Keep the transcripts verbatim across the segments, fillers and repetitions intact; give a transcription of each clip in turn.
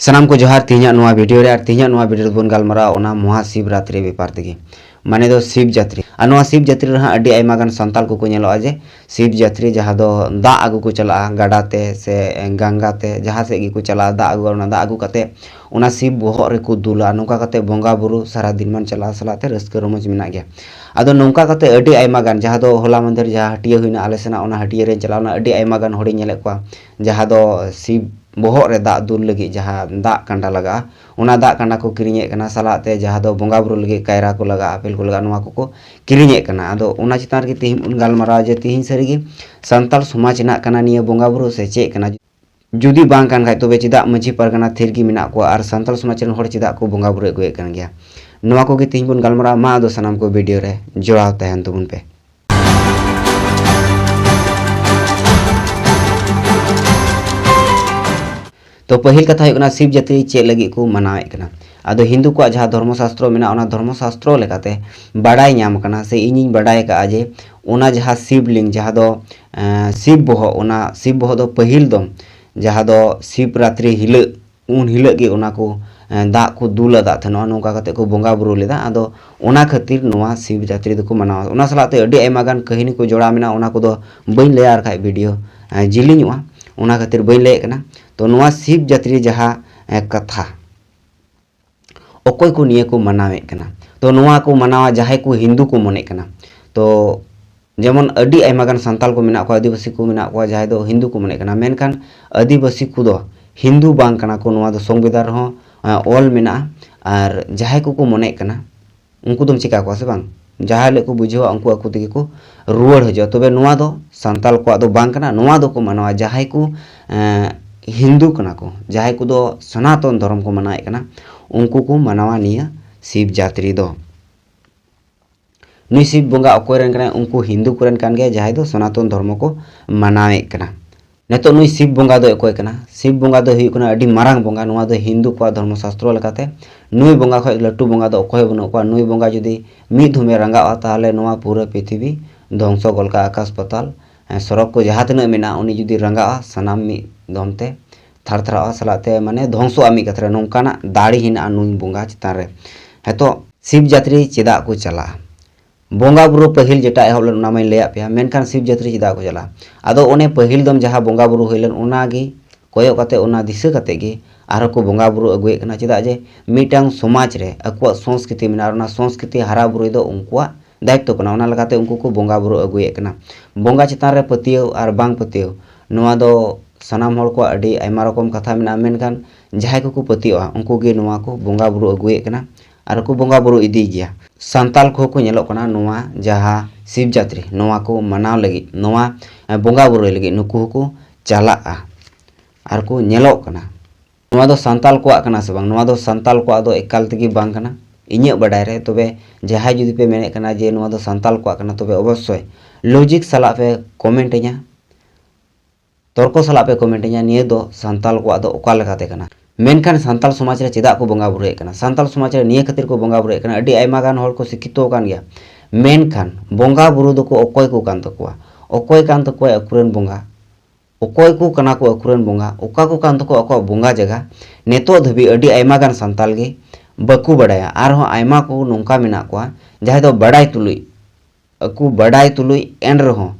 ᱥᱟᱱᱟᱢ ᱠᱚ ᱡᱚᱦᱟᱨ᱾ ᱛᱮᱦᱮᱧᱟᱜ ᱱᱚᱣᱟ ᱵᱷᱤᱰᱤᱭᱳ ᱨᱮ, ᱟᱨ ᱛᱮᱦᱮᱧᱟᱜ ᱱᱚᱣᱟ ᱵᱷᱤᱰᱤᱭᱳ ᱨᱮᱵᱚᱱ ᱜᱟᱞᱢᱟᱨᱟᱣᱟ ᱚᱱᱟ ᱢᱚᱦᱟ ᱥᱤᱵᱨᱟᱛᱨᱤ ᱵᱮᱯᱟᱨ ᱛᱮᱜᱮ, ᱢᱟᱱᱮ ᱫᱚ ᱥᱤᱵ ᱡᱟᱛᱨᱤ᱾ ᱟᱨ ᱱᱚᱣᱟ ᱥᱤᱵ ᱡᱟᱛᱨᱤ ᱨᱮᱦᱟᱸᱜ ᱟᱹᱰᱤ ᱟᱭᱢᱟ ᱜᱟᱱ ᱥᱟᱱᱛᱟᱞ ᱠᱚᱠᱚ ᱧᱮᱞᱚᱜᱼᱟ ᱡᱮ ᱥᱤᱵ ᱡᱟᱛᱨᱤ, ᱡᱟᱦᱟᱸ ᱫᱚ ᱫᱟᱜ ᱟᱹᱜᱩ ᱠᱚ ᱪᱟᱞᱟᱜᱼᱟ ᱜᱟᱰᱟ ᱛᱮ ᱥᱮ ᱜᱟᱝᱜᱟ ᱛᱮ, ᱡᱟᱦᱟᱸ ᱥᱮᱫ ᱜᱮᱠᱚ ᱪᱟᱞᱟᱜᱼᱟ, ᱫᱟᱜ ᱟᱹᱜᱩ, ᱚᱱᱟ ᱫᱟᱜ ᱟᱹᱜᱩ ᱠᱟᱛᱮ ᱚᱱᱟ ᱥᱤᱵ ᱵᱚᱦᱚᱜ ᱨᱮᱠᱚ ᱫᱩᱞᱟ᱾ ᱱᱚᱝᱠᱟ ᱠᱟᱛᱮ ᱵᱚᱸᱜᱟ ᱵᱩᱨᱩ ᱥᱟᱨᱟ ᱫᱤᱱ ᱢᱟᱱ ᱪᱟᱞᱟᱜᱼᱟ, ᱥᱟᱞᱟᱜ ᱛᱮ ᱨᱟᱹᱥᱠᱟᱹ ᱨᱚᱢᱚᱡᱽ ᱢᱮᱱᱟᱜ ᱜᱮᱭᱟ᱾ ᱟᱫᱚ ᱱᱚᱝᱠᱟ ᱠᱟᱛᱮ ᱟᱹᱰᱤ ᱟᱭᱢᱟ ᱜᱟᱱ, ᱡᱟᱦᱟᱸ ᱫᱚ ᱦᱚᱞᱟ ᱢᱟᱫᱷᱮᱨ ᱡᱟᱦᱟᱸ ᱦᱟᱹᱴᱤᱭᱟᱹ ᱦᱩᱭᱱᱟ ᱟᱞᱮ ᱥᱮᱱᱟᱜ, ᱚᱱᱟ ᱦᱟᱹᱴᱤᱭᱟᱹ ᱨᱮᱧ ᱪᱟᱞᱟᱣᱱᱟ, ᱟᱹᱰᱤ ᱟᱭᱢᱟ ᱜᱟᱱ ᱦᱚᱲᱤᱧ ᱧᱮᱞᱮᱫ ᱠᱚᱣᱟ ᱡᱟᱦᱟᱸ ᱫᱚ ᱥᱤᱵ ᱵᱚᱦᱚᱜ ᱨᱮ ᱫᱟᱜ ᱫᱩᱞ ᱞᱟᱹᱜᱤᱫ ᱡᱟᱦᱟᱸ ᱫᱟᱜ ᱠᱟᱸᱰᱟ ᱞᱟᱜᱟᱜᱼᱟ, ᱚᱱᱟ ᱫᱟᱜ ᱠᱟᱸᱰᱟ ᱠᱚ ᱠᱤᱨᱤᱧᱮᱫ ᱠᱟᱱᱟ, ᱥᱟᱞᱟᱜ ᱛᱮ ᱡᱟᱦᱟᱸ ᱫᱚ ᱵᱚᱸᱜᱟ ᱵᱩᱨᱩ ᱞᱟᱹᱜᱤᱫ ᱠᱟᱭᱨᱟ ᱠᱚ ᱞᱟᱜᱟᱜᱼᱟ, ᱟᱯᱮᱞ ᱠᱚ ᱞᱟᱜᱟᱜᱼᱟ, ᱱᱚᱣᱟ ᱠᱚᱠᱚ ᱠᱤᱨᱤᱧᱮᱫ ᱠᱟᱱᱟ᱾ ᱟᱫᱚ ᱚᱱᱟ ᱪᱮᱛᱟᱱ ᱨᱮᱜᱮ ᱛᱮᱦᱮᱧ ᱵᱚᱱ ᱜᱟᱞᱢᱟᱨᱟᱣᱟ ᱡᱮ ᱛᱮᱦᱮᱧ ᱥᱟᱹᱨᱤᱜᱮ ᱥᱟᱱᱛᱟᱲ ᱥᱚᱢᱟᱡᱽ ᱨᱮᱱᱟᱜ ᱠᱟᱱᱟ ᱱᱤᱭᱟᱹ ᱵᱚᱸᱜᱟ ᱵᱩᱨᱩ ᱥᱮ ᱪᱮᱫ ᱠᱟᱱᱟ? ᱡᱩᱫᱤ ᱵᱟᱝ ᱠᱟᱱ ᱠᱷᱟᱡ, ᱛᱚᱵᱮ ᱪᱮᱫᱟᱜ ᱢᱟᱹᱡᱷᱤ ᱯᱟᱨᱜᱟᱱᱟ ᱛᱷᱤᱨ ᱜᱮ ᱢᱮᱱᱟᱜ ᱠᱚᱣᱟ ᱟᱨ ᱥᱟᱱᱛᱟᱲ ᱥᱚᱢᱟᱡᱽ ᱨᱮᱱ ᱦᱚᱲ ᱪᱮᱫᱟᱜ ᱠᱚ ᱵᱚᱸᱜᱟ ᱵᱩᱨᱩ ᱟᱹᱜᱩᱭᱮᱫ ᱠᱟᱱ ᱜᱮᱭᱟ? ᱱᱚᱣᱟ ᱠᱚᱜᱮ ᱛᱮᱦᱮᱧ ᱵᱚᱱ ᱜᱟᱞᱢᱟᱨᱟᱣᱟ᱾ ᱢᱟ ᱟᱫᱚ ᱥᱟᱱᱟᱢ ᱠᱚ ᱵᱷᱤᱰᱤᱭᱳ ᱨᱮ ᱡᱚᱲᱟᱣ ᱛᱟᱦᱮᱱ ᱛᱟᱵᱚᱱ ᱯᱮ᱾ ᱛᱚ ᱯᱟᱹᱦᱤᱞ ᱠᱟᱛᱷᱟ ᱦᱩᱭᱩᱜ ᱠᱟᱱᱟ, ᱥᱤᱵ ᱡᱟᱹᱛᱤ ᱪᱮᱫ ᱞᱟᱹᱜᱤᱫ ᱠᱚ ᱢᱟᱱᱟᱣᱮᱫ ᱠᱟᱱᱟ? ᱟᱫᱚ ᱦᱤᱱᱫᱩ ᱠᱚᱣᱟᱜ ᱡᱟᱦᱟᱸ ᱫᱷᱚᱨᱢᱚ ᱥᱟᱥᱛᱨᱚ ᱢᱮᱱᱟᱜᱼᱟ, ᱚᱱᱟ ᱫᱷᱚᱨᱢᱚ ᱥᱟᱥᱛᱨᱚ ᱞᱮᱠᱟᱛᱮ ᱵᱟᱰᱟᱭ ᱧᱟᱢ ᱠᱟᱱᱟ ᱥᱮ ᱤᱧᱤᱧ ᱵᱟᱰᱟᱭ ᱟᱠᱟᱫᱼᱟ ᱡᱮ ᱚᱱᱟ ᱡᱟᱦᱟᱸ ᱥᱤᱵ ᱞᱤᱝ, ᱡᱟᱦᱟᱸ ᱫᱚ, ᱮᱸ, ᱥᱤᱵ ᱵᱚᱦᱚᱜ, ᱚᱱᱟ ᱥᱤᱵ ᱵᱚᱦᱚᱜ ᱫᱚ ᱯᱟᱹᱦᱤᱞ ᱫᱚ ᱡᱟᱦᱟᱸ ᱫᱚ ᱥᱤᱵ ᱨᱟᱛᱨᱤ ᱦᱤᱞᱟᱹᱜ, ᱩᱱ ᱦᱤᱞᱟᱹᱜ ᱜᱮ ᱚᱱᱟ ᱠᱚ, ᱮᱸ, ᱫᱟᱜ ᱠᱚ ᱫᱩᱞ ᱟᱫᱟᱜ ᱛᱟᱦᱮᱱᱚᱜᱼᱟ, ᱱᱚᱝᱠᱟ ᱠᱟᱛᱮ ᱠᱚ ᱵᱚᱸᱜᱟ ᱵᱩᱨᱩ ᱞᱮᱫᱟ᱾ ᱟᱫᱚ ᱚᱱᱟ ᱠᱷᱟᱹᱛᱤᱨ ᱱᱚᱣᱟ ᱥᱤᱵ ᱡᱟᱛᱨᱤ ᱫᱚᱠᱚ ᱢᱟᱱᱟᱣᱟ᱾ ᱚᱱᱟ ᱥᱟᱞᱟᱜ ᱛᱮ ᱟᱹᱰᱤ ᱟᱭᱢᱟ ᱜᱟᱱ ᱠᱟᱹᱦᱱᱤ ᱠᱚ ᱡᱚᱲᱟᱣ ᱢᱮᱱᱟᱜᱼᱟ, ᱚᱱᱟ ᱠᱚᱫᱚ ᱵᱟᱹᱧ ᱞᱟᱹᱭᱟ, ᱟᱨ ᱠᱷᱟᱡ ᱵᱷᱤᱰᱤᱭᱳ, ᱮᱸ, ᱡᱤᱞᱤᱧᱚᱜᱼᱟ, ᱚᱱᱟ ᱠᱷᱟᱹᱛᱤᱨ ᱵᱟᱹᱧ ᱞᱟᱹᱭᱮᱫ ᱠᱟᱱᱟ᱾ ᱛᱚ ᱱᱚᱣᱟ ᱥᱤᱵ ᱡᱟᱛᱨᱤ ᱡᱟᱦᱟᱸ, ᱮᱸ, ᱠᱟᱛᱷᱟ, ᱚᱠᱚᱭ ᱠᱚ ᱱᱤᱭᱟᱹ ᱠᱚ ᱢᱟᱱᱟᱣᱮᱫ ᱠᱟᱱᱟ? ᱛᱚ ᱱᱚᱣᱟ ᱠᱚ ᱢᱟᱱᱟᱣᱟ ᱡᱟᱦᱟᱸᱭ ᱠᱚ ᱦᱤᱱᱫᱩ ᱠᱚ ᱢᱚᱱᱮᱜ ᱠᱟᱱᱟ᱾ ᱛᱚ ᱡᱮᱢᱚᱱ ᱟᱹᱰᱤ ᱟᱭᱢᱟ ᱜᱟᱱ ᱥᱟᱱᱛᱟᱞ ᱠᱚ ᱢᱮᱱᱟᱜ ᱠᱚᱣᱟ, ᱟᱹᱫᱤᱵᱟᱹᱥᱤ ᱠᱚ ᱢᱮᱱᱟᱜ ᱠᱚᱣᱟ, ᱡᱟᱦᱟᱸᱭ ᱫᱚ ᱦᱤᱱᱫᱩ ᱠᱚ ᱢᱚᱱᱮᱜ ᱠᱟᱱᱟ, ᱢᱮᱱᱠᱷᱟᱱ ᱟᱹᱫᱤᱵᱟᱹᱥᱤ ᱠᱚᱫᱚ ᱦᱤᱱᱫᱩ ᱵᱟᱝ ᱠᱟᱱᱟ ᱠᱚ, ᱱᱚᱣᱟ ᱫᱚ ᱥᱚᱝᱵᱤᱫᱷᱟᱱ ᱨᱮᱦᱚᱸ, ᱮᱸ, ᱚᱞ ᱢᱮᱱᱟᱜᱼᱟ᱾ ᱟᱨ ᱡᱟᱦᱟᱸᱭ ᱠᱚᱠᱚ ᱢᱚᱱᱮᱜ ᱠᱟᱱᱟ, ᱩᱱᱠᱩ ᱫᱚᱢ ᱪᱤᱠᱟ ᱠᱚᱣᱟ ᱥᱮ ᱵᱟᱝ? ᱡᱟᱦᱟᱸ ᱦᱤᱞᱳᱜ ᱠᱚ ᱵᱩᱡᱷᱟᱹᱣᱟ, ᱩᱱᱠᱩ ᱟᱠᱚ ᱛᱮᱜᱮ ᱠᱚ ᱨᱩᱣᱟᱹᱲ ᱦᱤᱡᱩᱜᱼᱟ᱾ ᱛᱚᱵᱮ ᱱᱚᱣᱟ ᱫᱚ ᱥᱟᱱᱛᱟᱞ ᱠᱚᱣᱟᱜ ᱫᱚ ᱵᱟᱝ ᱠᱟᱱᱟ᱾ ᱱᱚᱣᱟ ᱫᱚᱠᱚ ᱢᱟᱱᱟᱣᱟ ᱡᱟᱦᱟᱸᱭ ᱠᱚ, ᱮᱸ, ᱦᱤᱱᱫᱩ ᱠᱟᱱᱟ ᱠᱚ, ᱡᱟᱦᱟᱸᱭ ᱠᱚᱫᱚ ᱥᱚᱱᱟᱛᱚᱱ ᱫᱷᱚᱨᱚᱢ ᱠᱚ ᱢᱟᱱᱟᱣᱮᱫ ᱠᱟᱱᱟ, ᱩᱱᱠᱩ ᱠᱚ ᱢᱟᱱᱟᱣᱟ ᱱᱤᱭᱟᱹ ᱥᱤᱵ ᱡᱟᱛᱨᱤ ᱫᱚ᱾ ᱱᱩᱭ ᱥᱤᱵ ᱵᱚᱸᱜᱟ ᱚᱠᱚᱭ ᱨᱮᱱ ᱠᱟᱱᱟᱭ? ᱩᱱᱠᱩ ᱦᱤᱱᱫᱩ ᱠᱚᱨᱮᱱ ᱠᱟᱱ ᱜᱮᱭᱟ, ᱡᱟᱦᱟᱸᱭ ᱫᱚ ᱥᱚᱱᱟᱛᱚᱱ ᱫᱷᱚᱨᱢᱚ ᱠᱚ ᱢᱟᱱᱟᱣᱮᱫ ᱠᱟᱱᱟ᱾ ᱱᱤᱛᱚᱜ ᱱᱩᱭ ᱥᱤᱵ ᱵᱚᱸᱜᱟ ᱫᱚ ᱚᱠᱚᱭ ᱠᱟᱱᱟ? ᱥᱤᱵ ᱵᱚᱸᱜᱟ ᱫᱚᱭ ᱦᱩᱭᱩᱜ ᱠᱟᱱᱟ ᱟᱹᱰᱤ ᱢᱟᱨᱟᱝ ᱵᱚᱸᱜᱟ᱾ ᱱᱚᱣᱟ ᱫᱚ ᱦᱤᱱᱫᱩ ᱠᱚᱣᱟᱜ ᱫᱷᱚᱨᱢᱚ ᱥᱟᱥᱛᱨᱚ ᱞᱮᱠᱟᱛᱮ ᱱᱩᱭ ᱵᱚᱸᱜᱟ ᱠᱷᱚᱱ ᱞᱟᱹᱴᱩ ᱵᱚᱸᱜᱟ ᱫᱚ ᱚᱠᱚᱭ ᱦᱚᱸ ᱵᱟᱹᱱᱩᱜ ᱠᱚᱣᱟ᱾ ᱱᱩᱭ ᱵᱚᱸᱜᱟ ᱡᱩᱫᱤ ᱢᱤᱫ ᱫᱷᱚᱢᱮ ᱨᱟᱸᱜᱟᱜᱼᱟ, ᱛᱟᱦᱚᱞᱮ ᱱᱚᱣᱟ ᱯᱩᱨᱟᱹ ᱯᱨᱤᱛᱷᱤᱵᱤ ᱫᱷᱚᱝᱥᱚ ᱜᱚᱞ ᱠᱟᱜᱼᱟ, ᱟᱠᱟᱥ ᱯᱟᱛᱟᱞ, ᱮᱸ, ᱥᱚᱨᱚᱜ ᱠᱚ ᱡᱟᱦᱟᱸ ᱛᱤᱱᱟᱹᱜ ᱢᱮᱱᱟᱜᱼᱟ, ᱩᱱᱤ ᱡᱩᱫᱤ ᱨᱟᱸᱜᱟᱜᱼᱟ, ᱥᱟᱱᱟᱢ ᱢᱤᱫ ᱫᱷᱚᱢ ᱛᱮ ᱛᱷᱟᱨ ᱛᱷᱟᱨᱟᱜᱼᱟ, ᱥᱟᱞᱟᱜ ᱛᱮ ᱢᱟᱱᱮ ᱫᱷᱚᱝᱥᱚᱜᱼᱟ ᱢᱤᱫ ᱠᱟᱛᱷᱟ ᱨᱮ, ᱱᱚᱝᱠᱟᱱᱟᱜ ᱫᱟᱲᱮ ᱦᱮᱱᱟᱜᱼᱟ ᱱᱩᱭ ᱵᱚᱸᱜᱟ ᱪᱮᱛᱟᱱ ᱨᱮ᱾ ᱦᱮᱛᱚ ᱥᱤᱵ ᱡᱟᱛᱨᱤ ᱪᱮᱫᱟᱜ ᱠᱚ ᱪᱟᱞᱟᱜᱼᱟ? ᱵᱚᱸᱜᱟ ᱵᱩᱨᱩ ᱯᱟᱹᱦᱤᱞ ᱡᱮᱴᱟ ᱮᱦᱚᱵ ᱞᱮᱱ ᱚᱱᱟ ᱢᱟᱧ ᱞᱟᱹᱭᱟᱫ ᱯᱮᱭᱟ, ᱢᱮᱱᱠᱷᱟᱱ ᱥᱤᱵ ᱡᱟᱛᱨᱤ ᱪᱮᱫᱟᱜ ᱠᱚ ᱪᱟᱞᱟᱜᱼᱟ? ᱟᱫᱚ ᱚᱱᱮ ᱯᱟᱹᱦᱤᱞ ᱫᱚᱢ ᱡᱟᱦᱟᱸ ᱵᱚᱸᱜᱟ ᱵᱩᱨᱩ ᱦᱩᱭ ᱞᱮᱱ ᱚᱱᱟ ᱜᱮ ᱠᱚᱭᱚᱜ ᱠᱟᱛᱮ, ᱚᱱᱟ ᱫᱤᱥᱟᱹ ᱠᱟᱛᱮ ᱜᱮ ᱟᱨᱦᱚᱸ ᱠᱚ ᱵᱚᱸᱜᱟ ᱵᱩᱨᱩ ᱟᱹᱜᱩᱭᱮᱫ ᱠᱟᱱᱟ᱾ ᱪᱮᱫᱟᱜ ᱡᱮ ᱢᱤᱫᱴᱟᱝ ᱥᱚᱢᱟᱡᱽ ᱨᱮ ᱟᱠᱚᱣᱟᱜ ᱥᱚᱝᱥᱠᱨᱤᱛᱤ ᱢᱮᱱᱟᱜᱼᱟ, ᱚᱱᱟ ᱥᱚᱝᱥᱠᱨᱤᱛᱤ ᱦᱟᱨᱟ ᱵᱩᱨᱩᱭ ᱫᱚ ᱩᱱᱠᱩᱣᱟᱜ ᱫᱟᱭᱤᱛᱛᱚ ᱠᱟᱱᱟ᱾ ᱚᱱᱟ ᱞᱮᱠᱟᱛᱮ ᱩᱱᱠᱩ ᱠᱚ ᱵᱚᱸᱜᱟ ᱵᱩᱨᱩ ᱟᱹᱜᱩᱭᱮᱫ ᱠᱟᱱᱟ᱾ ᱵᱚᱸᱜᱟ ᱪᱮᱛᱟᱱ ᱨᱮ ᱯᱟᱹᱛᱭᱟᱹᱣ ᱟᱨ ᱵᱟᱝ ᱯᱟᱹᱛᱭᱟᱹᱣ, ᱱᱚᱣᱟ ᱫᱚ ᱥᱟᱱᱟᱢ ᱦᱚᱲ ᱠᱚᱣᱟᱜ ᱟᱹᱰᱤ ᱟᱭᱢᱟ ᱨᱚᱠᱚᱢ ᱠᱟᱛᱷᱟ ᱢᱮᱱᱟᱜᱼᱟ, ᱢᱮᱱᱠᱷᱟᱱ ᱡᱟᱦᱟᱸᱭ ᱠᱚᱠᱚ ᱯᱟᱹᱛᱭᱟᱹᱜᱼᱟ ᱩᱱᱠᱩ ᱜᱮ ᱱᱚᱣᱟ ᱠᱚ ᱵᱚᱸᱜᱟ ᱵᱩᱨᱩ ᱟᱹᱜᱩᱭᱮᱫ ᱠᱟᱱᱟ ᱟᱨ ᱠᱚ ᱵᱚᱸᱜᱟ ᱵᱩᱨᱩ ᱤᱫᱤᱭ ᱜᱮᱭᱟ᱾ ᱥᱟᱱᱛᱟᱞ ᱠᱚᱦᱚᱸ ᱠᱚ ᱧᱮᱞᱚᱜ ᱠᱟᱱᱟ ᱱᱚᱣᱟ ᱡᱟᱦᱟᱸ ᱥᱤᱵ ᱡᱟᱛᱨᱤ, ᱱᱚᱣᱟ ᱠᱚ ᱢᱟᱱᱟᱣ ᱞᱟᱹᱜᱤᱫ, ᱱᱚᱣᱟ ᱵᱚᱸᱜᱟ ᱵᱩᱨᱩᱭ ᱞᱟᱹᱜᱤᱫ ᱱᱩᱠᱩ ᱦᱚᱸᱠᱚ ᱪᱟᱞᱟᱜᱼᱟ ᱟᱨ ᱠᱚ ᱧᱮᱞᱚᱜ ᱠᱟᱱᱟ᱾ ᱱᱚᱣᱟ ᱫᱚ ᱥᱟᱱᱛᱟᱞ ᱠᱚᱣᱟᱜ ᱠᱟᱱᱟ ᱥᱮ ᱵᱟᱝ? ᱱᱚᱣᱟ ᱫᱚ ᱥᱟᱱᱛᱟᱞ ᱠᱚᱣᱟᱜ ᱫᱚ ᱮᱠᱟᱞ ᱛᱮᱜᱮ ᱵᱟᱝ ᱠᱟᱱᱟ ᱤᱧᱟᱹᱜ ᱵᱟᱰᱟᱭ ᱨᱮ᱾ ᱛᱚᱵᱮ ᱡᱟᱦᱟᱸᱭ ᱡᱩᱫᱤ ᱯᱮ ᱢᱮᱱᱮᱫ ᱠᱟᱱᱟ ᱡᱮ ᱱᱚᱣᱟ ᱫᱚ ᱥᱟᱱᱛᱟᱞ ᱠᱚᱣᱟᱜ ᱠᱟᱱᱟ, ᱛᱚᱵᱮ ᱚᱵᱚᱥᱥᱳᱭ ᱞᱚᱡᱤᱠ ᱥᱟᱞᱟᱜ ᱯᱮ ᱠᱚᱢᱮᱱᱴ ᱟᱹᱧᱟ, ᱛᱚᱨᱠᱚ ᱥᱟᱞᱟᱜ ᱯᱮ ᱠᱚᱢᱮᱱᱴ ᱟᱹᱧᱟ, ᱱᱤᱭᱟᱹ ᱫᱚ ᱥᱟᱱᱛᱟᱞ ᱠᱚᱣᱟᱜ ᱫᱚ ᱚᱠᱟ ᱞᱮᱠᱟᱛᱮ ᱠᱟᱱᱟ? ᱢᱮᱱᱠᱷᱟᱱ ᱥᱟᱱᱛᱟᱞ ᱥᱚᱢᱟᱡᱽ ᱨᱮ ᱪᱮᱫᱟᱜ ᱠᱚ ᱵᱚᱸᱜᱟ ᱵᱩᱨᱩᱭᱮᱫ ᱠᱟᱱᱟ? ᱥᱟᱱᱛᱟᱞ ᱥᱚᱢᱟᱡᱽ ᱨᱮ ᱱᱤᱭᱟᱹ ᱠᱷᱟᱹᱛᱤᱨ ᱠᱚ ᱵᱚᱸᱜᱟ ᱵᱩᱨᱩᱭᱮᱫ ᱠᱟᱱᱟ, ᱟᱹᱰᱤ ᱟᱭᱢᱟ ᱜᱟᱱ ᱦᱚᱲ ᱠᱚ ᱥᱤᱠᱠᱷᱤᱛᱚ ᱟᱠᱟᱱ ᱜᱮᱭᱟ, ᱢᱮᱱᱠᱷᱟᱱ ᱵᱚᱸᱜᱟ ᱵᱩᱨᱩ ᱫᱚᱠᱚ ᱚᱠᱚᱭ ᱠᱚ ᱠᱟᱱ ᱛᱟᱠᱚᱣᱟ? ᱚᱠᱚᱭ ᱠᱟᱱ ᱛᱟᱠᱚᱣᱟᱭ ᱟᱠᱚᱨᱮᱱ ᱵᱚᱸᱜᱟ? ᱚᱠᱚᱭ ᱠᱚ ᱠᱟᱱᱟ ᱠᱚ ᱟᱠᱚᱨᱮᱱ ᱵᱚᱸᱜᱟ? ᱚᱠᱟ ᱠᱚ ᱠᱟᱱ ᱛᱟᱠᱚᱣᱟ ᱟᱠᱚᱣᱟᱜ ᱵᱚᱸᱜᱟ ᱡᱟᱭᱜᱟ? ᱱᱤᱛᱚᱜ ᱫᱷᱟᱹᱵᱤᱡ ᱟᱹᱰᱤ ᱟᱭᱢᱟ ᱜᱟᱱ ᱥᱟᱱᱛᱟᱞ ᱜᱮ ᱵᱟᱠᱚ ᱵᱟᱰᱟᱭᱟ᱾ ᱟᱨᱦᱚᱸ ᱟᱭᱢᱟ ᱠᱚ ᱱᱚᱝᱠᱟ ᱢᱮᱱᱟᱜ ᱠᱚᱣᱟ ᱡᱟᱦᱟᱸᱭ ᱫᱚ ᱵᱟᱰᱟᱭ ᱛᱩᱞᱩᱡ, ᱟᱠᱚ ᱵᱟᱰᱟᱭ ᱛᱩᱞᱩᱡ ᱮᱱ ᱨᱮᱦᱚᱸ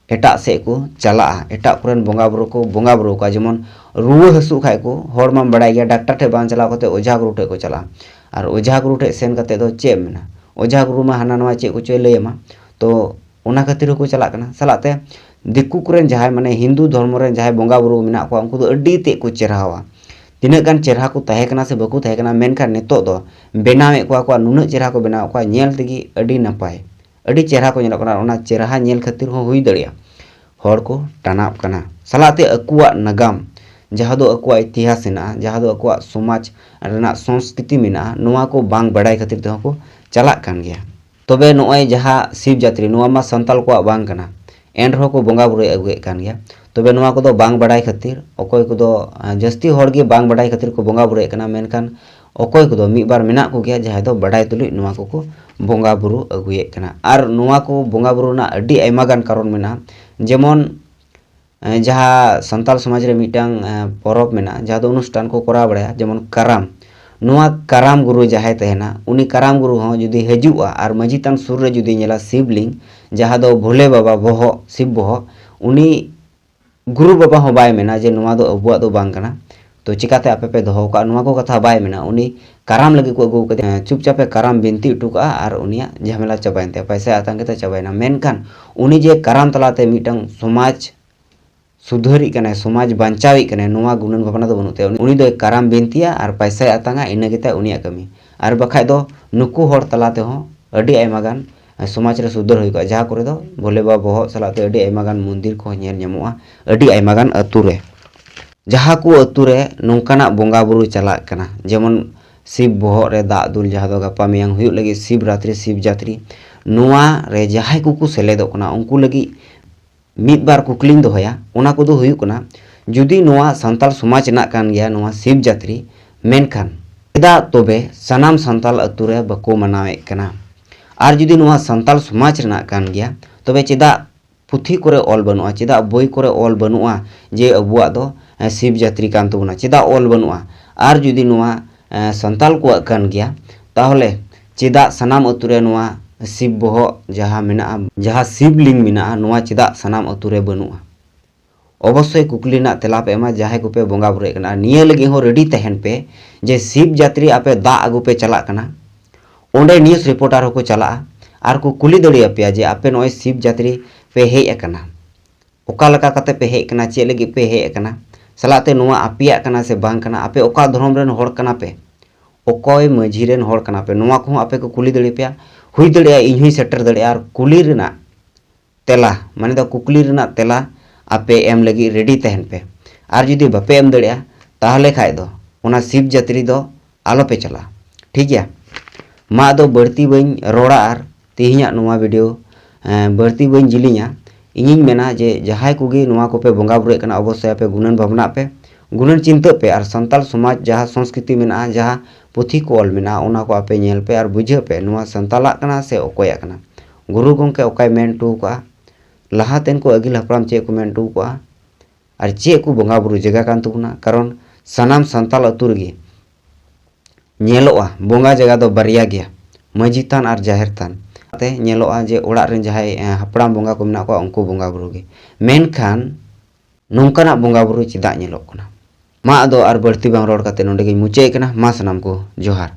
ᱮᱴᱟᱜ ᱥᱮᱫ ᱠᱚ ᱪᱟᱞᱟᱜᱼᱟ, ᱮᱴᱟᱜ ᱠᱚᱨᱮᱱ ᱵᱚᱸᱜᱟ ᱵᱩᱨᱩ ᱠᱚ ᱵᱚᱸᱜᱟ ᱵᱩᱨᱩ ᱟᱠᱚᱣᱟ᱾ ᱡᱮᱢᱚᱱ ᱨᱩᱣᱟᱹ ᱦᱟᱹᱥᱩᱜ ᱠᱷᱟᱡ ᱠᱚ, ᱦᱚᱲ ᱢᱟᱢ ᱵᱟᱰᱟᱭ ᱜᱮᱭᱟ, ᱰᱟᱠᱛᱟᱨ ᱴᱷᱮᱡ ᱵᱟᱝ ᱪᱟᱞᱟᱣ ᱠᱟᱛᱮ ᱚᱡᱷᱟ ᱜᱩᱨᱩ ᱴᱷᱮᱡ ᱠᱚ ᱪᱟᱞᱟᱜᱼᱟ᱾ ᱟᱨ ᱚᱡᱷᱟ ᱜᱩᱨᱩ ᱴᱷᱮᱡ ᱥᱮᱱ ᱠᱟᱛᱮ ᱫᱚ ᱪᱮᱫ ᱮᱢ ᱢᱮᱱᱟ? ᱚᱡᱷᱟ ᱜᱩᱨᱩ ᱢᱟ ᱦᱟᱱᱟ ᱱᱟᱣᱟ ᱪᱮᱫ ᱠᱚᱪᱚᱭ ᱞᱟᱹᱭ ᱟᱢᱟ᱾ ᱛᱚ ᱚᱱᱟ ᱠᱷᱟᱹᱛᱤᱨ ᱦᱚᱸᱠᱚ ᱪᱟᱞᱟᱜ ᱠᱟᱱᱟ᱾ ᱥᱟᱞᱟᱜ ᱛᱮ ᱫᱤᱠᱩ ᱠᱚᱨᱮᱱ ᱡᱟᱦᱟᱸᱭ, ᱢᱟᱱᱮ, ᱦᱤᱱᱫᱩ ᱫᱷᱚᱨᱢᱚ ᱨᱮᱱ ᱡᱟᱦᱟᱸᱭ ᱵᱚᱸᱜᱟ ᱵᱩᱨᱩ ᱢᱮᱱᱟᱜ ᱠᱚᱣᱟ, ᱩᱱᱠᱩ ᱫᱚ ᱟᱹᱰᱤ ᱛᱮᱫ ᱠᱚ ᱪᱮᱨᱦᱟᱣᱟ᱾ ᱛᱤᱱᱟᱹᱜ ᱜᱟᱱ ᱪᱮᱨᱦᱟ ᱠᱚ ᱛᱟᱦᱮᱸ ᱠᱟᱱᱟ ᱥᱮ ᱵᱟᱠᱚ ᱛᱟᱦᱮᱸ ᱠᱟᱱᱟ, ᱢᱮᱱᱠᱷᱟᱱ ᱱᱤᱛᱚᱜ ᱫᱚ ᱵᱮᱱᱟᱣᱮᱫ ᱠᱚᱣᱟ ᱠᱚ, ᱟᱨ ᱱᱩᱱᱟᱹᱜ ᱪᱮᱨᱦᱟ ᱠᱚ ᱵᱮᱱᱟᱣᱮᱫ ᱠᱚᱣᱟ, ᱧᱮᱞ ᱛᱮᱜᱮ ᱟᱹᱰᱤ ᱱᱟᱯᱟᱭ, ᱟᱹᱰᱤ ᱪᱮᱨᱦᱟ ᱠᱚ ᱧᱮᱞᱚᱜ ᱠᱟᱱᱟ᱾ ᱟᱨ ᱚᱱᱟ ᱪᱮᱨᱦᱟ ᱧᱮᱞ ᱠᱷᱟᱹᱛᱤᱨ ᱦᱚᱸ ᱦᱩᱭ ᱫᱟᱲᱮᱭᱟᱜᱼᱟ ᱦᱚᱲ ᱠᱚ ᱴᱟᱱᱟᱜ ᱠᱟᱱᱟ᱾ ᱥᱟᱞᱟᱜ ᱛᱮ ᱟᱠᱚᱣᱟᱜ ᱱᱟᱜᱟᱢ, ᱡᱟᱦᱟᱸ ᱫᱚ ᱟᱠᱚᱣᱟᱜ ᱤᱛᱤᱦᱟᱥ ᱦᱮᱱᱟᱜᱼᱟ, ᱡᱟᱦᱟᱸ ᱫᱚ ᱟᱠᱚᱣᱟᱜ ᱥᱚᱢᱟᱡᱽ ᱨᱮᱱᱟᱜ ᱥᱚᱝᱥᱠᱨᱤᱛᱤ ᱢᱮᱱᱟᱜᱼᱟ, ᱱᱚᱣᱟ ᱠᱚ ᱵᱟᱝ ᱵᱟᱰᱟᱭ ᱠᱷᱟᱹᱛᱤᱨ ᱛᱮᱦᱚᱸ ᱠᱚ ᱪᱟᱞᱟᱜ ᱠᱟᱱ ᱜᱮᱭᱟ᱾ ᱛᱚᱵᱮ ᱱᱚᱜᱼᱚᱭ ᱡᱟᱦᱟᱸ ᱥᱤᱵ ᱡᱟᱛᱨᱤ, ᱱᱚᱣᱟ ᱢᱟ ᱥᱟᱱᱛᱟᱞ ᱠᱚᱣᱟᱜ ᱵᱟᱝ ᱠᱟᱱᱟ, ᱮᱱ ᱨᱮᱦᱚᱸ ᱠᱚ ᱵᱚᱸᱜᱟ ᱵᱩᱨᱩᱭ ᱟᱹᱜᱩᱭᱮᱫ ᱠᱟᱱ ᱜᱮᱭᱟ᱾ ᱛᱚᱵᱮ ᱱᱚᱣᱟ ᱠᱚᱫᱚ ᱵᱟᱝ ᱵᱟᱰᱟᱭ ᱠᱷᱟᱹᱛᱤᱨ, ᱚᱠᱚᱭ ᱠᱚᱫᱚ, ᱟᱸ, ᱡᱟᱹᱥᱛᱤ ᱦᱚᱲ ᱜᱮ ᱵᱟᱝ ᱵᱟᱰᱟᱭ ᱠᱷᱟᱹᱛᱤᱨ ᱠᱚ ᱵᱚᱸᱜᱟ ᱵᱩᱨᱩᱭᱮᱫ ᱠᱟᱱᱟ, ᱢᱮᱱᱠᱷᱟᱱ ᱚᱠᱚᱭ ᱠᱚᱫᱚ ᱢᱤᱫ ᱵᱟᱨ ᱢᱮᱱᱟᱜ ᱠᱚᱜᱮᱭᱟ ᱡᱟᱦᱟᱸᱭ ᱫᱚ ᱵᱟᱰᱟᱭ ᱛᱩᱞᱩᱡ ᱱᱚᱣᱟ ᱠᱚᱠᱚ ᱵᱚᱸᱜᱟ ᱵᱩᱨᱩ ᱟᱹᱜᱩᱭᱮᱫ ᱠᱟᱱᱟ᱾ ᱟᱨ ᱱᱚᱣᱟ ᱠᱚ ᱵᱚᱸᱜᱟ ᱵᱩᱨᱩ ᱨᱮᱱᱟᱜ ᱟᱹᱰᱤ ᱟᱭᱢᱟ ᱜᱟᱱ ᱠᱟᱨᱚᱱ ᱢᱮᱱᱟᱜᱼᱟ᱾ ᱡᱮᱢᱚᱱ ᱮᱸ, ᱡᱟᱦᱟᱸ ᱥᱟᱱᱛᱟᱲ ᱥᱚᱢᱟᱡᱽ ᱨᱮ ᱢᱤᱫᱴᱟᱝ, ᱮᱸ, ᱯᱚᱨᱚᱵᱽ ᱢᱮᱱᱟᱜᱼᱟ, ᱡᱟᱦᱟᱸ ᱫᱚ ᱚᱱᱩᱥᱴᱷᱟᱱ ᱠᱚ ᱠᱚᱨᱟᱣ ᱵᱟᱲᱟᱭᱟ, ᱡᱮᱢᱚᱱ ᱠᱟᱨᱟᱢ᱾ ᱱᱚᱣᱟ ᱠᱟᱨᱟᱢ ᱜᱩᱨᱩ ᱡᱟᱦᱟᱸᱭ ᱛᱟᱦᱮᱱᱟ, ᱩᱱᱤ ᱠᱟᱨᱟᱢ ᱜᱩᱨᱩ ᱦᱚᱸ ᱡᱩᱫᱤ ᱦᱤᱡᱩᱜᱼᱟ ᱟᱨ ᱢᱟᱹᱡᱷᱤ ᱛᱷᱟᱱ ᱥᱩᱨ ᱨᱮ ᱡᱩᱫᱤ ᱧᱮᱞᱟ ᱥᱤᱵᱽᱞᱤᱝ, ᱡᱟᱦᱟᱸ ᱫᱚ ᱵᱷᱳᱞᱮ ᱵᱟᱵᱟ ᱵᱚᱦᱚᱜ, ᱥᱤᱵᱽ ᱵᱚᱦᱚᱜ, ᱩᱱᱤ ᱜᱩᱨᱩ ᱵᱟᱵᱟ ᱦᱚᱸ ᱵᱟᱭ ᱢᱮᱱᱟ ᱡᱮ ᱱᱚᱣᱟ ᱫᱚ ᱟᱵᱚᱣᱟᱜ ᱫᱚ ᱵᱟᱝ ᱠᱟᱱᱟ, ᱛᱚ ᱪᱤᱠᱟᱛᱮ ᱟᱯᱮ ᱯᱮ ᱫᱚᱦᱚ ᱟᱠᱟᱫᱼᱟ, ᱱᱚᱣᱟ ᱠᱚ ᱠᱟᱛᱷᱟ ᱵᱟᱭ ᱢᱮᱱᱟ᱾ ᱩᱱᱤ ᱠᱟᱨᱟᱢ ᱞᱟᱹᱜᱤᱫ ᱠᱚ ᱟᱹᱜᱩ ᱟᱠᱟᱫᱮᱭᱟ, ᱪᱩᱯᱪᱟᱯ ᱮ ᱠᱟᱨᱟᱢ ᱵᱤᱱᱛᱤ ᱦᱚᱴᱚ ᱠᱟᱜᱼᱟ ᱟᱨ ᱩᱱᱤᱭᱟᱜ ᱡᱷᱟᱢᱮᱞᱟ ᱪᱟᱵᱟᱭᱮᱱ ᱛᱟᱭᱟ, ᱯᱟᱭᱥᱟ ᱟᱛᱟᱝ ᱠᱟᱛᱮ ᱪᱟᱵᱟᱭᱮᱱᱟ᱾ ᱢᱮᱱᱠᱷᱟᱱ ᱩᱱᱤ ᱡᱮ ᱠᱟᱨᱟᱢ ᱛᱟᱞᱟᱛᱮ ᱢᱤᱫᱴᱟᱝ ᱥᱚᱢᱟᱡᱽ ᱥᱩᱫᱷᱟᱹᱨᱤᱡ ᱠᱟᱱᱟᱭ, ᱥᱚᱢᱟᱡᱽ ᱵᱟᱧᱪᱟᱣᱤᱡ ᱠᱟᱱᱟᱭ, ᱱᱚᱣᱟ ᱜᱩᱱᱟᱹᱱ ᱵᱷᱟᱵᱽᱱᱟ ᱫᱚ ᱵᱟᱹᱱᱩᱜ ᱛᱟᱭᱟ᱾ ᱩᱱᱤ, ᱩᱱᱤ ᱫᱚᱭ ᱠᱟᱨᱟᱢ ᱵᱤᱱᱛᱤᱭᱟ ᱟᱨ ᱯᱟᱭᱥᱟᱭ ᱟᱛᱟᱝᱟ, ᱤᱱᱟᱹ ᱜᱮᱛᱟᱭ ᱩᱱᱤᱭᱟᱜ ᱠᱟᱹᱢᱤ᱾ ᱟᱨ ᱵᱟᱠᱷᱟᱡ ᱫᱚ ᱱᱩᱠᱩ ᱦᱚᱲ ᱛᱟᱞᱟ ᱛᱮᱦᱚᱸ ᱟᱹᱰᱤ ᱟᱭᱢᱟ ᱜᱟᱱ ᱥᱚᱢᱟᱡᱽ ᱨᱮ ᱥᱩᱫᱷᱟᱹᱨ ᱦᱩᱭ ᱠᱚᱜᱼᱟ, ᱡᱟᱦᱟᱸ ᱠᱚᱨᱮ ᱫᱚ ᱵᱷᱳᱞᱮ ᱵᱟᱵᱟ ᱵᱚᱦᱚᱜ ᱥᱟᱞᱟᱜ ᱛᱮ ᱟᱹᱰᱤ ᱟᱭᱢᱟ ᱜᱟᱱ ᱢᱚᱱᱫᱤᱨ ᱠᱚᱦᱚᱸ ᱧᱮᱞ ᱧᱟᱢᱚᱜᱼᱟ ᱟᱹᱰᱤ ᱟᱭᱢᱟ ᱜᱟᱱ ᱟᱹᱛᱩ ᱨᱮ᱾ ᱡᱟᱦᱟᱸ ᱠᱚ ᱟᱹᱛᱩ ᱨᱮ ᱱᱚᱝᱠᱟᱱᱟᱜ ᱵᱚᱸᱜᱟ ᱵᱩᱨᱩ ᱪᱟᱞᱟᱜ ᱠᱟᱱᱟ, ᱡᱮᱢᱚᱱ ᱥᱤᱵ ᱵᱚᱦᱚᱜ ᱨᱮ ᱫᱟᱜ ᱫᱩᱞ, ᱡᱟᱦᱟᱸ ᱫᱚ ᱜᱟᱯᱟ ᱢᱮᱭᱟᱝ ᱦᱩᱭᱩᱜ ᱞᱟᱹᱜᱤᱫ ᱥᱤᱵ ᱨᱟᱛᱨᱤ, ᱥᱤᱵ ᱡᱟᱛᱨᱤ, ᱱᱚᱣᱟ ᱨᱮ ᱡᱟᱦᱟᱸᱭ ᱠᱚᱠᱚ ᱥᱮᱞᱮᱫᱚᱜ ᱠᱟᱱᱟ, ᱩᱱᱠᱩ ᱞᱟᱹᱜᱤᱫ ᱢᱤᱫ ᱵᱟᱨ ᱠᱩᱠᱞᱤᱧ ᱫᱚᱦᱚᱭᱟ, ᱚᱱᱟ ᱠᱚᱫᱚ ᱦᱩᱭᱩᱜ ᱠᱟᱱᱟ, ᱡᱩᱫᱤ ᱱᱚᱣᱟ ᱥᱟᱱᱛᱟᱲ ᱥᱚᱢᱟᱡᱽ ᱨᱮᱱᱟᱜ ᱠᱟᱱ ᱜᱮᱭᱟ ᱱᱚᱣᱟ ᱥᱤᱵ ᱡᱟᱛᱨᱤ, ᱢᱮᱱᱠᱷᱟᱱ ᱪᱮᱫᱟᱜ ᱛᱚᱵᱮ ᱥᱟᱱᱟᱢ ᱥᱟᱱᱛᱟᱲ ᱟᱹᱛᱩ ᱨᱮ ᱵᱟᱠᱚ ᱢᱟᱱᱟᱣᱮᱫ ᱠᱟᱱᱟ? ᱟᱨ ᱡᱩᱫᱤ ᱱᱚᱣᱟ ᱥᱟᱱᱛᱟᱲ ᱥᱚᱢᱟᱡᱽ ᱨᱮᱱᱟᱜ ᱠᱟᱱ ᱜᱮᱭᱟ, ᱛᱚᱵᱮ ᱪᱮᱫᱟᱜ ᱯᱩᱛᱷᱤ ᱠᱚᱨᱮ ᱚᱞ ᱵᱟᱹᱱᱩᱜᱼᱟ, ᱪᱮᱫᱟᱜ ᱵᱳᱭ ᱠᱚᱨᱮ ᱚᱞ ᱵᱟᱹᱱᱩᱜᱼᱟ ᱡᱮ ᱟᱵᱚᱣᱟᱜ ᱫᱚ, ᱮ, ᱥᱤᱵ ᱡᱟᱛᱨᱤ ᱠᱟᱱ ᱛᱟᱵᱚᱱᱟ? ᱪᱮᱫᱟᱜ ᱚᱞ ᱵᱟᱹᱱᱩᱜᱼᱟ? ᱟᱨ ᱡᱩᱫᱤ ᱱᱚᱣᱟ, ᱮ, ᱥᱟᱱᱛᱟᱲ ᱠᱚᱣᱟᱜ ᱠᱟᱱ ᱜᱮᱭᱟ, ᱛᱟᱦᱚᱞᱮ ᱪᱮᱫᱟᱜ ᱥᱟᱱᱟᱢ ᱟᱹᱛᱩ ᱨᱮ ᱱᱚᱣᱟ ᱥᱤᱵ ᱵᱚᱦᱚᱜ ᱡᱟᱦᱟᱸ ᱢᱮᱱᱟᱜᱼᱟ, ᱡᱟᱦᱟᱸ ᱥᱤᱵ ᱞᱤᱝ ᱢᱮᱱᱟᱜᱼᱟ, ᱱᱚᱣᱟ ᱪᱮᱫᱟᱜ ᱥᱟᱱᱟᱢ ᱟᱹᱛᱩ ᱨᱮ ᱵᱟᱹᱱᱩᱜᱼᱟ? ᱚᱵᱚᱥᱥᱳᱭ ᱠᱩᱠᱞᱤ ᱨᱮᱱᱟᱜ ᱛᱮᱞᱟ ᱯᱮ ᱮᱢᱟ, ᱡᱟᱦᱟᱸᱭ ᱠᱚᱯᱮ ᱵᱚᱸᱜᱟ ᱵᱩᱨᱩᱭᱮᱫ ᱠᱟᱱᱟ᱾ ᱟᱨ ᱱᱤᱭᱟᱹ ᱞᱟᱹᱜᱤᱫ ᱦᱚᱸ ᱨᱮᱰᱤ ᱛᱟᱦᱮᱱ ᱯᱮ ᱡᱮ ᱥᱤᱵ ᱡᱟᱛᱨᱤ ᱟᱯᱮ ᱫᱟᱜ ᱟᱹᱜᱩ ᱯᱮ ᱪᱟᱞᱟᱜ ᱠᱟᱱᱟ, ᱚᱸᱰᱮ ᱱᱤᱭᱩᱡᱽ ᱨᱤᱯᱳᱨᱴᱟᱨ ᱦᱚᱸᱠᱚ ᱪᱟᱞᱟᱜᱼᱟ ᱟᱨ ᱠᱚ ᱠᱩᱞᱤ ᱫᱟᱲᱮᱭᱟᱯᱮᱭᱟ ᱡᱮ ᱟᱯᱮ ᱱᱚᱜᱼᱚᱭ ᱥᱤᱵ ᱡᱟᱛᱨᱤ ᱯᱮ ᱦᱮᱡ ᱟᱠᱟᱱᱟ, ᱚᱠᱟ ᱞᱮᱠᱟ ᱠᱟᱛᱮ ᱯᱮ ᱦᱮᱡ ᱟᱠᱟᱱᱟ, ᱪᱮᱫ ᱞᱟᱹᱜᱤᱫ ᱯᱮ ᱦᱮᱡ ᱟᱠᱟᱱᱟ, ᱥᱟᱞᱟᱜ ᱛᱮ ᱱᱚᱣᱟ ᱟᱯᱮᱭᱟᱜ ᱠᱟᱱᱟ ᱥᱮ ᱵᱟᱝ ᱠᱟᱱᱟ, ᱟᱯᱮ ᱚᱠᱟ ᱫᱷᱚᱨᱚᱢ ᱨᱮᱱ ᱦᱚᱲ ᱠᱟᱱᱟ ᱯᱮ, ᱚᱠᱚᱭ ᱢᱟᱹᱡᱷᱤ ᱨᱮᱱ ᱦᱚᱲ ᱠᱟᱱᱟ ᱯᱮ, ᱱᱚᱣᱟ ᱠᱚᱦᱚᱸ ᱟᱯᱮ ᱠᱚ ᱠᱩᱞᱤ ᱫᱟᱲᱮᱭᱟᱯᱮᱭᱟ᱾ ᱦᱩᱭ ᱫᱟᱲᱮᱭᱟᱜᱼᱟ ᱤᱧ ᱦᱚᱸᱧ ᱥᱮᱴᱮᱨ ᱫᱟᱲᱮᱭᱟᱜᱼᱟ᱾ ᱟᱨ ᱠᱩᱞᱤ ᱨᱮᱱᱟᱜ ᱛᱮᱞᱟ, ᱢᱟᱱᱮ ᱫᱚ ᱠᱩᱠᱞᱤ ᱨᱮᱱᱟᱜ ᱛᱮᱞᱟ ᱟᱯᱮ ᱮᱢ ᱞᱟᱹᱜᱤᱫ ᱨᱮᱰᱤ ᱛᱟᱦᱮᱱ ᱯᱮ᱾ ᱟᱨ ᱡᱩᱫᱤ ᱵᱟᱯᱮ ᱮᱢ ᱫᱟᱲᱮᱭᱟᱜᱼᱟ, ᱛᱟᱦᱚᱞᱮ ᱠᱷᱟᱡ ᱫᱚ ᱚᱱᱟ ᱥᱤᱵ ᱡᱟᱹᱛᱨᱤ ᱫᱚ ᱟᱞᱚᱯᱮ ᱪᱟᱞᱟᱜᱼᱟ, ᱴᱷᱤᱠ ᱜᱮᱭᱟ? ᱢᱟ ᱟᱫᱚ ᱵᱟᱹᱲᱛᱤ ᱵᱟᱹᱧ ᱨᱚᱲᱟ ᱟᱨ ᱛᱮᱦᱮᱧᱟᱜ ᱱᱚᱣᱟ ᱵᱷᱤᱰᱤᱭᱳ, ᱮᱸ, ᱵᱟᱹᱲᱛᱤ ᱵᱟᱹᱧ ᱡᱤᱞᱤᱧᱟ᱾ ᱤᱧᱤᱧ ᱢᱮᱱᱟ ᱡᱮ ᱡᱟᱦᱟᱸᱭ ᱠᱚᱜᱮ ᱱᱚᱣᱟ ᱠᱚᱯᱮ ᱵᱚᱸᱜᱟ ᱵᱩᱨᱩᱭᱮᱫ ᱠᱟᱱᱟ, ᱚᱵᱚᱥᱥᱳᱭ ᱟᱯᱮ ᱜᱩᱱᱟᱹᱱ ᱵᱷᱟᱵᱽᱱᱟᱜ ᱯᱮ, ᱜᱩᱱᱟᱹᱱ ᱪᱤᱱᱛᱟᱹᱜ ᱯᱮ᱾ ᱟᱨ ᱥᱟᱱᱛᱟᱲ ᱥᱚᱢᱟᱡᱽ ᱡᱟᱦᱟᱸ ᱥᱚᱝᱥᱠᱨᱤᱛᱤ ᱢᱮᱱᱟᱜᱼᱟ, ᱡᱟᱦᱟᱸ ᱯᱩᱛᱷᱤ ᱠᱚ ᱚᱞ ᱢᱮᱱᱟᱜᱼᱟ, ᱚᱱᱟ ᱠᱚ ᱟᱯᱮ ᱧᱮᱞ ᱯᱮ ᱟᱨ ᱵᱩᱡᱷᱟᱹᱣ ᱯᱮ ᱱᱚᱣᱟ ᱥᱟᱱᱛᱟᱲᱟᱜ ᱠᱟᱱᱟ ᱥᱮ ᱚᱠᱚᱭᱟᱜ ᱠᱟᱱᱟ᱾ ᱜᱩᱨᱩ ᱜᱚᱢᱠᱮ ᱚᱠᱟᱭ ᱢᱮᱱ ᱦᱚᱴᱚ ᱟᱠᱟᱫᱼᱟ, ᱞᱟᱦᱟᱛᱮᱱ ᱠᱚ ᱟᱹᱜᱤᱞ ᱦᱟᱯᱲᱟᱢ ᱪᱮᱫ ᱠᱚ ᱢᱮᱱ ᱦᱚᱴᱚ ᱟᱠᱟᱫᱼᱟ, ᱟᱨ ᱪᱮᱫ ᱠᱚ ᱵᱚᱸᱜᱟ ᱵᱩᱨᱩ ᱡᱟᱭᱜᱟ ᱠᱟᱱ ᱛᱟᱵᱚᱱᱟ? ᱠᱟᱨᱚᱱ ᱥᱟᱱᱟᱢ ᱥᱟᱱᱛᱟᱲ ᱟᱹᱛᱩ ᱨᱮᱜᱮ ᱧᱮᱞᱚᱜᱼᱟ, ᱵᱚᱸᱜᱟ ᱡᱟᱭᱜᱟ ᱫᱚ ᱵᱟᱨᱭᱟ ᱜᱮᱭᱟ, ᱢᱟᱹᱡᱷᱤ ᱛᱷᱟᱱ ᱟᱨ ᱡᱟᱦᱮᱨ ᱛᱷᱟᱱ᱾ ᱛᱮ ᱧᱮᱞᱚᱜᱼᱟ ᱡᱮ ᱚᱲᱟᱜ ᱨᱮᱱ ᱡᱟᱦᱟᱸᱭ, ᱮ, ᱦᱟᱯᱲᱟᱢ ᱵᱚᱸᱜᱟ ᱠᱚ ᱢᱮᱱᱟᱜ ᱠᱚᱣᱟ, ᱩᱱᱠᱩ ᱵᱚᱸᱜᱟ ᱵᱩᱨᱩ ᱜᱮ᱾ ᱢᱮᱱᱠᱷᱟᱱ ᱱᱚᱝᱠᱟᱱᱟᱜ ᱵᱚᱸᱜᱟ ᱵᱩᱨᱩ ᱪᱮᱫᱟᱜ ᱧᱮᱞᱚᱜ ᱠᱟᱱᱟ? ᱢᱟ ᱟᱫᱚ ᱟᱨ ᱵᱟᱹᱲᱛᱤ ᱵᱟᱝ ᱨᱚᱲ ᱠᱟᱛᱮ ᱱᱚᱰᱮ ᱜᱤᱧ ᱢᱩᱪᱟᱹᱫ ᱠᱟᱱᱟ᱾ ᱢᱟ ᱥᱟᱱᱟᱢ ᱠᱚ ᱡᱚᱦᱟᱨ᱾